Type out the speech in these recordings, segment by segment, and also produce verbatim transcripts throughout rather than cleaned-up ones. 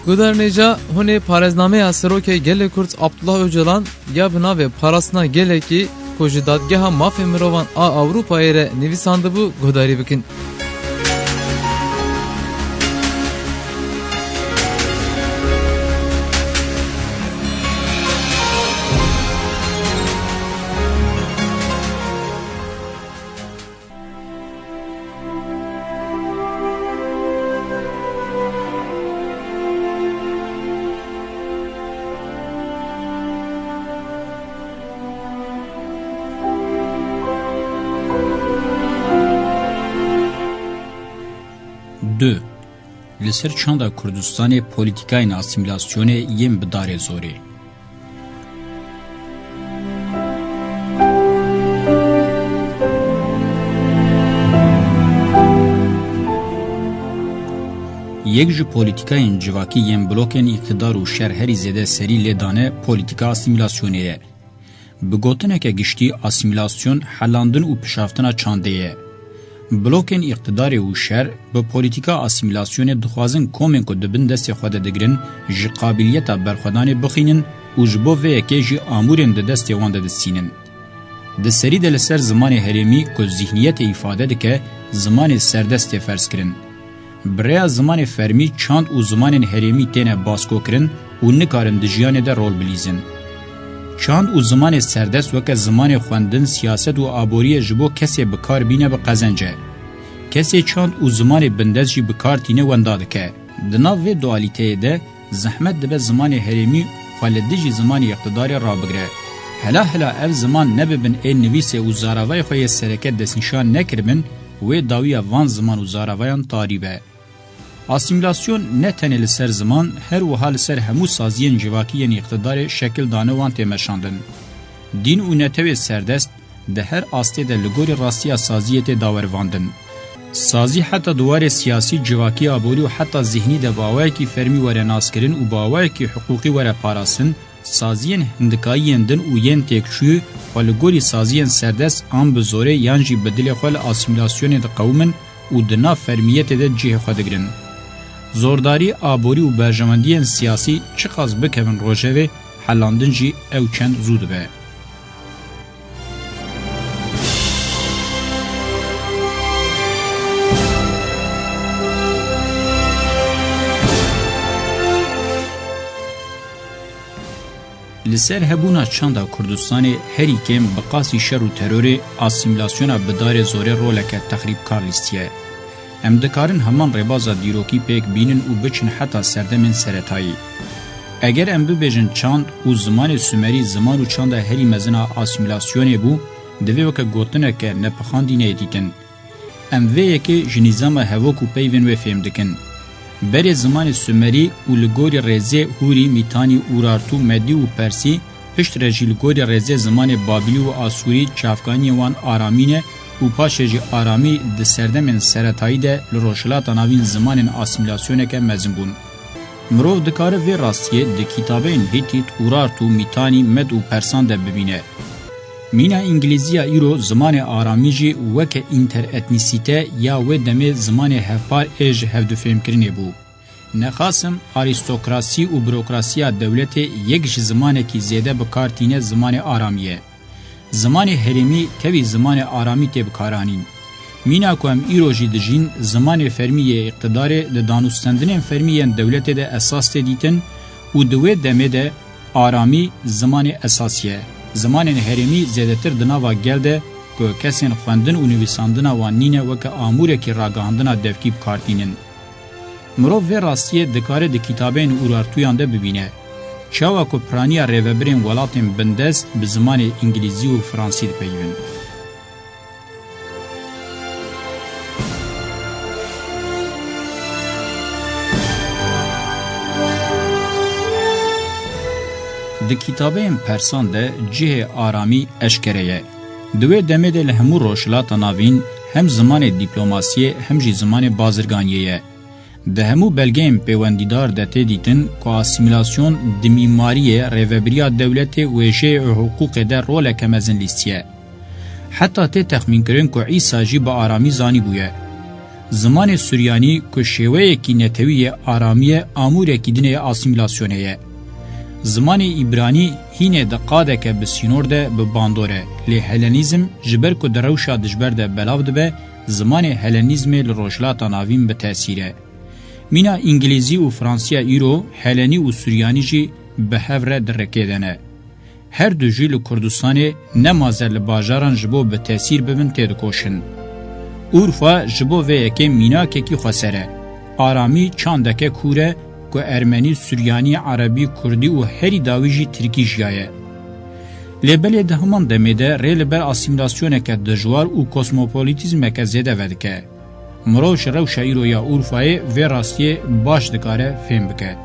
Guhdarên hêja, hûn ê parêznameya Serokê Gelê Kurd Abdullah Ocalan ya bi navê Parastina Gelekî ku ji Dadgeha Mafê Mirovan a Ewropayê re nivîsandibû guhdarî bikin. Du. Li ser çanda Kurdistanê polîtîkayên asîmîlasyonê yên bi darê zorê. Yek ji polîtîkayên civakî yên blokên îqtidar û şer herî zêde serî lê dane polîtîka asîmîlasyonê ye. Bi gotineke giştî, asîmîlasyon helandin û pişaftina çandê ye. Blokên îqtidarê û şer bi polîtîka asîmîlasyonê dixwazin komên ku di bin destê xwe de digirin ji qabiliyeta berxwedanê bixînin û ji bo vê yekê jî amûrên di destê wan de distînin. Di serî de li ser zimanê herêmî ku zîhniyetê îfade dike, zimanê serdest tê ferzkirin. Bi rêya zimanê fermî çand û zimanên herêmî têne baskokirin û nikarin di jiyanê de rol bilîzin. Çand û zimanê serdest weke zimanê xwendin, siyaset û aboriyê ji bo kesê bi kar bîne bi qezenc e. Kesê çand û zimanê bindest jî bi kar tîne wenda dike. Di nav vê dualîteyê de zehmet dibe zimanê herêmî xwe li dijî zimanê îqtidarê rabigire. Hela hela ev ziman nebibin ê nivîsê û zaravayê xwe yê sereke destnîşan nekiribin, wê dawiya van ziman û zaravayan tarî be. Asîmîlasyon ne tenê li ser ziman, her wiha li ser hemû saziyên civakî yên îqtidarê şekil dane wan tê meşandin. Dîn û netewê serdest di her astê de li gorî rastiya saziyê tê dawerivandin. Sazî heta di warê siyasî, civakî, aborî û heta zîhnî de bi awayekî fermî were naskirin û bi awayekî hiqûqî were parastin, saziyên hindikayî yên din û yên têkçûyî xwe li gorî saziyên serdest an bi zorê yan jî bi dilê xwe li asîmîlasyonê diqewimin û di nav fermiyetê de cihê xwe digirin. Zordarî, aborî û berjewendiyên siyasî çiqas bikevin rojevê, helandin jî ew çend zû dibe. Li ser hebûna çanda Kurdistanê herî kêm bi qasî şer û terorê, asîmîlasyona bi darê zorê roleke texrîbkar lîstiye. Em dikarin heman rêbaza dîrokî pêk bînin û biçin heta serdemên seretayî. Eger em bibêjin çand û zimanê Sumerî ziman û çanda herî mezin a asîmîlasyonê bû, divê weke gotineke nepixandî neyê dîtin. Em vê yekê ji nîzama hevok û peyvên wê fêm dikin. Berê zimanê Sumerî û li gorî rêzê Hûrî, Mîtanî, Ûrartû, Medî û Persî, piştre jî li gorî rêzê zimanê Babîlî û Asûrî, çavkaniyên wan aramî ne û paşê jî aramî di serdemên seretayî de li Rojhilata Navîn zimanên asîmîlasyoneke mezin bûn. Mirov dikare vê rastiyê di kitabeyên Hîtît, Ûrartû, Mîtanî, Med û Persan de bibîne. Mîna îngilîziya îro zimanê aramî jî weke înteretnîsîte ya wê demê zimanê hevpar ê ji hevdifêmkirinê bû. Nexasim, arîstokrasî û burokrasiya dewletê yek ji zimanekî zêde bi kar tîne zimanê aramî ye. Zimanê herêmî tevî zimanê aramî tê bikaranîn. Mîna ku em îro jî dijîn, zimanê fermî yê îqtidarê di danûstendinên fermî yên dewletê de esas tê dîtin û di wê demê de aramî zimanê esasî ye. Zimanên herêmî zêdetir di nava gel de ku kesên xwendin û nivîsandina wan nîne weke amûrekî ragihandina devkî bi kar tînin. Mirov vê rastiyê dikare di kitabeyên Urartuyan de bibîne. Çawa ku piraniya rêvebirên welatên bindest bi zimanê îngilîzî û fransî dipeyivin. Di kitabeyên persan de cihê aramî eşkere ye. Di wê demê de li hemû Rojhilata Navîn hem zimanê dîplomasiyê hem jî zimanê bazirganiyê ye. Di hemû belgeyên pêwendîdar de tê dîtin ku asîmîlasyon di mîmariyê, rêvebiriya dewletê, wêjeyê û hiqûqê de roleke mezin lîstiye. Heta tê texmînkirin ku Îsa jî bi aramî zanîbûye. Zimanê Suryanî ku şêweyekî netewî yê aramî ye, amûrekî din ê asîmîlasyonê ye. Zimanê Îbranî hînê di qadeke bi sînor de bi bandor e, lê Helenîzm ji ber ku di rewşa dijber de belav dibe, zimanê Helenîzmê li Rojhilata Navîn bi tesîr e. Mîna Îngilîzî û Fransiya îro Helenî û Suryanî jî bi hev re di rikê de ne. Her du jî li Kurdistanê nemaze li bajaran ji bo bi tesîr bibin têdikoşin. Urfa ji bo vê yekê mînakekî xweser e. Aramî çandeke kûr e ku ermenî, suryanî, erebî, kurdî û herî dawî jî tirkî jiyaye. Lê belê di heman demê de rê li ber asîmîlasyoneke dijwar û kosmopolitîzmeke zêde vedike. Mirov ji rewşa îro ya Urfayê vê rastiyê baş dikare fêm bike.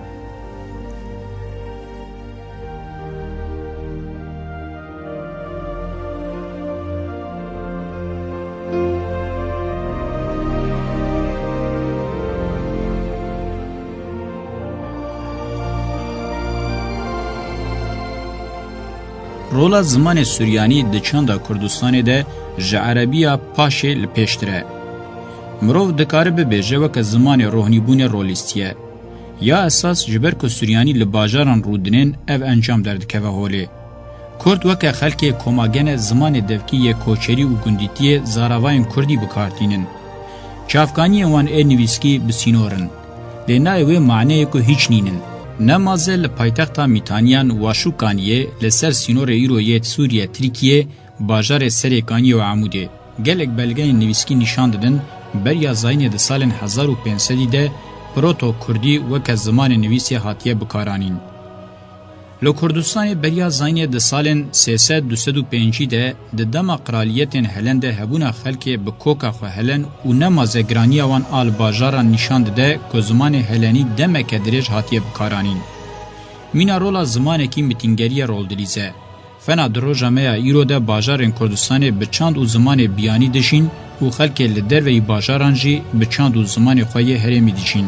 Rola zimanê suryanî di çanda Kurdistanê de ji erebiya paşê li pêştir e. Mirov dikare bibêje weke zimanê rohnîbûnê rolîstiye. Ya esas ji ber ku suryanî li bajaran rûdinên ev encam derdikeve holê. Kurd weke xelkê komagene zimanê devkî yê koçerî û gundîtiyê zaravayên kurdî bi kar tînin. Çavkaniyên wan ê nivîskî bi sînor in. Lê nayê wê maneyê ku hîç nînin. Nemaze li paytexta Mîtaniyan Waşûkaniyê li ser sînorê îro yê Sûriye-Tirkiyê, bajarê Serêkaniyê û Amûdê. Gelek belgeyên nivîskî nîşan didin, beriya zayînê di salên hezar û pênc sedî de proto-kurdî weke zimanê nivîsê hatiye bikaranîn. Li Kurdistanê beriya zayînê di salên sê sed du sed û pêncî de di dema qraliyetên Helen de hebûna xelkê bi koka xwe Helen û nemaze giraniya wan a li bajaran nîşan dide ku zimanê Helenî demeke dirêj hatiye bikaranîn. Mîna rola zimanekî mitîngeriyê rol dilîze. Fena di roja me ya îro de bajarên Kurdistanê bi çand û zimanê biyanî dijîn û xelkê li derveyî bajaran jî bi çand û zimanê xwe yê herêmî dijîn.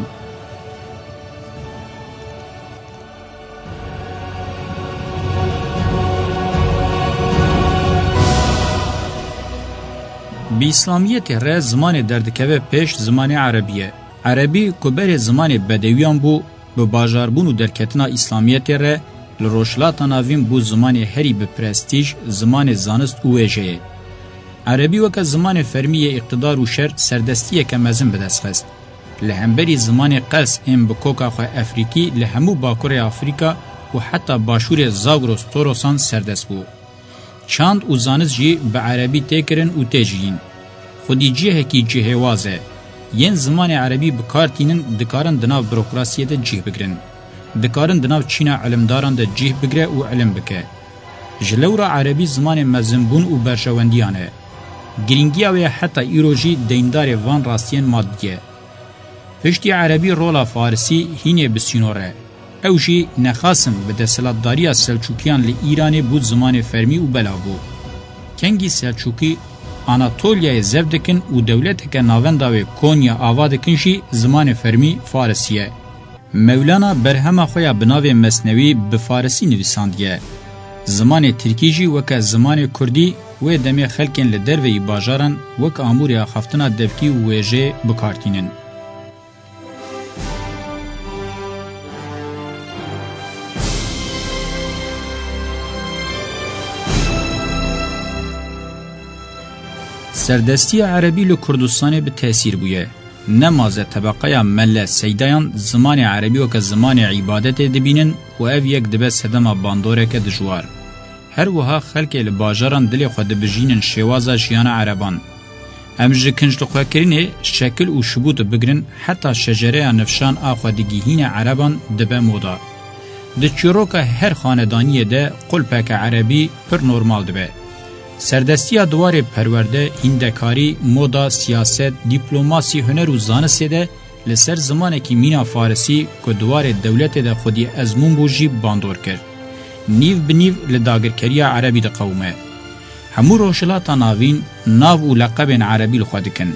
Bi îslamiyetê re zimanê derdikeve pêş zimanê erebî ye. Erebî ku berê zimanê bedewiyan bû, bi bajarbûn û derketina îslamiyetê re li Rojhilata Navîn bû zimanê herî bi prestîj, zimanê zanist û wêjeyê. Erebî weke zimanê fermî yê îqtidar û şer serdestiyeke mezin bi dest xist. Li hemberî zimanê qels ên bi koka xwe Efrîkî li hemû Bakurê Afrîka û heta Başûrê Zagros Torosan serdest bû. Çand û zanist jî bi erebî tê kirin û tê jiyîn. Xwedî cihekî cihêwaz e. Yên zimanê erebî bi kar tînin dikarin di nav burokrasiyê de cih bigirin. Dikarin di nav çîna ilimdaran de cih bigire û ilim bike. Ji lewra erebî zimanê mezinbûn û berjewendiyan e. Girîngiya wê heta îro jî deyndarê van rastiyên madî ye. Piştî erebî rola farisî hînê bi sînor e. Ew jî nexasim bi desthilatdariya Selçûkiyan li Îranê bû zimanê fermî û belav bû. Kengî Selçûkî Anatolyayê zev dikin û dewleteke navenda wê Konya ava dikin jî zimanê fermî farisî ye. Mewlana berhema xwe ya bi navê Mesnewî bi farisî nivîsandiye. Zimanê tirkî jî weke zimanê kurdî wê demê xelkên li derveyî bajaran wek amûrê axaftina devkî û wêjeyê bi kar tînin. Serdestiya erebî li Kurdistanê bi tesîr bûye. Nemaze tebeqeya mele seydayan zimanê erebî weke zimanê îbadetê dibînin û ev yek dibe sedema bandoreke dijwar. Her wiha xelkê li bajaran dilê xwe dibijînin şêwaza jiyana ereban. Em ji kinclixwekirinê şekil û şibût bigirin heta şecereya nifşan a xwe digihîne ereban dibe moda. Di çîroka her xanedaniyê de qulpeke erebî pir normal dibe. Serdestiya di warê perwerde, hîndekarî, moda, siyaset, dîplomasî, huner û zanistê de li ser zimanekî mîna farisî ku di warê dewletê de xwedî ezmûn bû jî bandor kir. Nîv bi nîv li dagirkeriya erebî diqewime. Hemû Rojhilata Navîn nav û leqebên erebî li xwe dikin.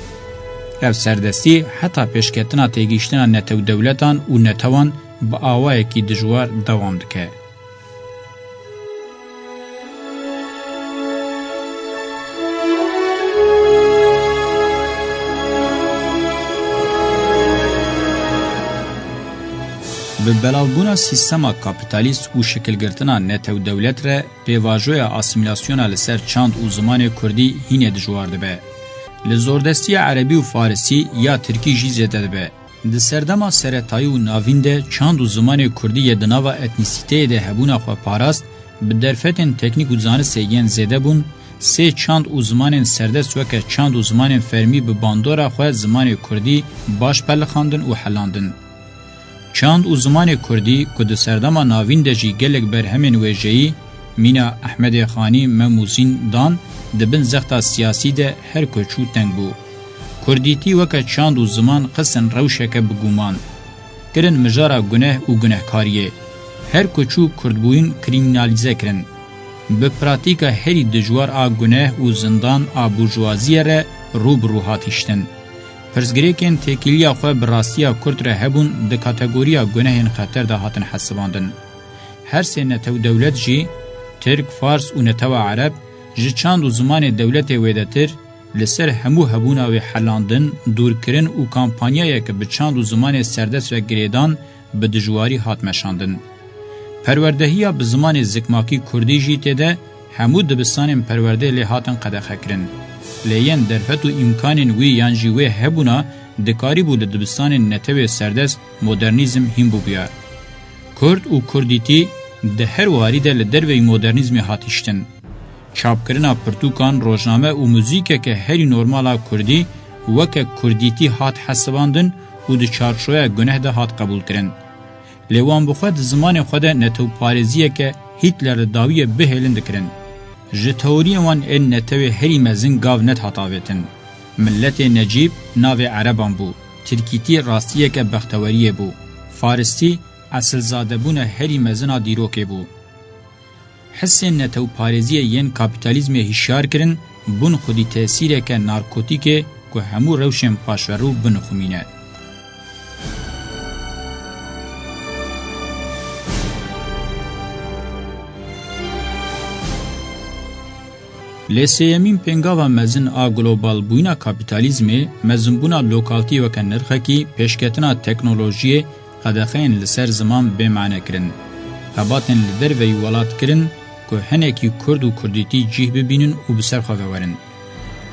Ev serdestî heta pêşketina têgihiştina netew dewletan û netewan bi awayekî dijwar dewam dike. Bi belavbûna sîstema kapîtalîst û şikilgirtina netew-dewlet re pêvajoya asîmîlasyona li ser çand û zimanê kurdî hînê dijwar dibe. Li zordestiya erebî û farisî ya tirkî jî zêde dibe. Di serdema seretayî û navîn de çand û zimanê kurdî yê di nava etnîsîteyê de hebûna xwe parast, bi derfetên teknîk û zanistê yên zêde bûn, sê çand û zimanên serdest weke çand û zimanên fermî bi bandora xwe zimanê kurdî baş pelixandin û helandin. Çand û zimanê kurdî ku di serdema navîn de jî gelek berhemên wêjeyî, mîna Ehmedê Xanî, Mem û Zîn dan, di bin zexta siyasî de her ku çû teng bû. Kurdîtî weke çand û ziman xistin rewşeke bi guman. Kirin mijara guneh û gunehkariyê. Her ku çû kurdbûyîn krîmînalîze kirin. Bi pratîka herî dijwar a guneh û zindan a burjwaziyê re rû bi rû hat hiştin. Pirsgirêkên têkiliya xwe bi rastiya kurd re hebûn di kategoriya gunehên xeter de hatin hesibandin. Her sê netew dewlet jî, tirk, fars û netewa ereb, ji çand û zimanê dewletê wêdetir, li ser hemû hebûna wê helandin, dûrkirin û kampanyayeke bi çand û zimanê serdest re girêdan bi dijwarî hat meşandin. Perwerdehiya bi zimanê zikmakî kurdî jî tê de hemû dibistanên perwerdê lê hatin qedexekirin. Lê yên derfet û îmkanên wî yan jî wê hebûna dikarîbû li dibistanên netewê serdest modernîzm hîn bûbûya. Kurd û kurdîtî di her warî de li derveyî modernîzmê hat hiştin. Çapkirina pirtûkan, rojname û muzîkeke herî normal a kurdî weke kurdîtî hat hesibandin û di çarçoya guneh de hat qebûlkirin. Lê wan bi xwe di zimanê xwe de netewparêziyeke Hîtler li dawiyê bihêlin dikirin. Ji teoriyên wan ên netewê herî mezin gav nedihat avêtin. Miletê Necîb navê ereban bû, tirkîtî rastiyeke bexteweriyê bû, faristî esilzadebûna herî mezin a dîrokê bû. Hisên netewparêziyê yên kapîtalîzmê hişyar kirin, bûn xwedî tesîreke narkotîkê ku hemû rewşên paşverû binixumîne. Lê sêyemîn pêngava mezin a globalbûyîna kapîtalîzmê, mezinbûna lokaltî weke nirxekî, pêşketina teknolojiyê, qedexeyên li ser ziman bê mane kirin. Xebatên li derveyî welat kirin ku hinekî kurd û kurdîtî cîh bibînin û bi ser xwe ve werin.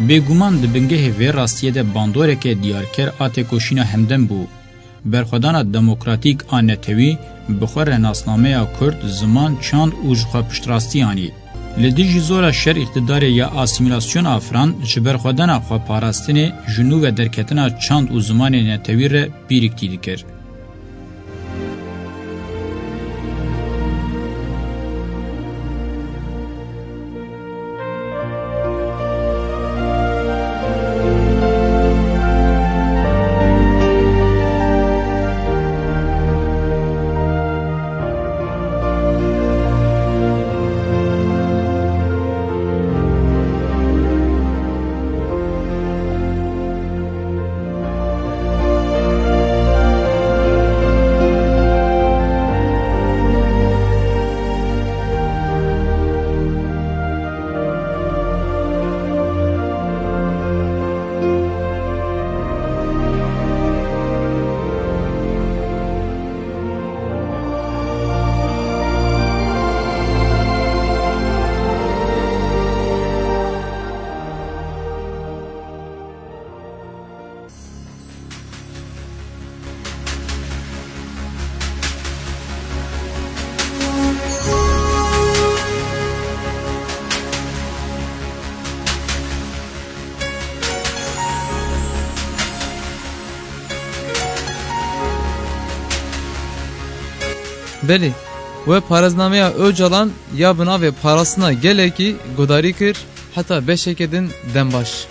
Bêguman di bingehê vê rastiyê de bandoreke diyarker a têkoşîna hemdem bû. Berxwedana demokratîk a netewî bi xwe re nasnameya kurd, ziman, çand û ji xwe piştrastî anî. Li dijî zora şer îqtidarê ya asîmîlasyon afirand, ji berxwedana xweparastinê ji nû ve derketina çand û zimanê netewî re pîriktî dikir. Belê, we parêznameya Ocalan ya bi navê Parastina Gelekî guhdarî kir, heta beşeke din dem baş.